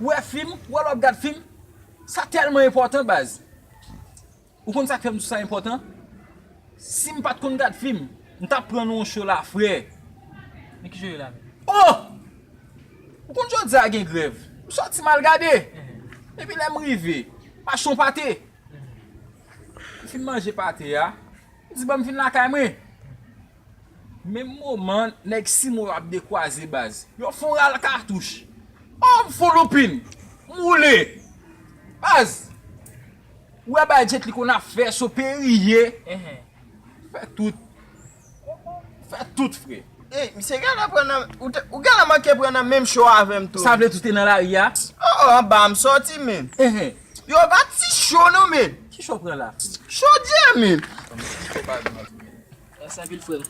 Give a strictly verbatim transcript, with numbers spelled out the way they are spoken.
Ou wè fim, ou wè lè w ap gad fim, sa tèlman enpòtan, baz. Ou konn sa k fè m di w sa enpòtan? Si m pa t konn gad fim, m t ap pran nou yon cho la, frè. Men ki cho ye la menm? Oh! Ou konn jodi a gen grèv. M sòti m al gade. Epi lè m rive, m achte yon pate. M fin manje pate a, m di ban m vin lakay mwen. Menm moman nèg Simon yo ap dekwaze, baz, yo fon ral katouch. Oh, m fon loupin. M woule. Baz, ou wè bay Jet Li konn ap fè, so periye. Fè tout. Fè tout, frè. Ey, misye genlè pran nan, ou te, ou genlè manke pran nan menm cho avè m tou. Sa vle di w te nan lari a? Oh, oh, anba m sòti, men. Yo pa ti cho non, men. Ki cho w pran la? Chodyè, men. Mèsi anpil, frè m.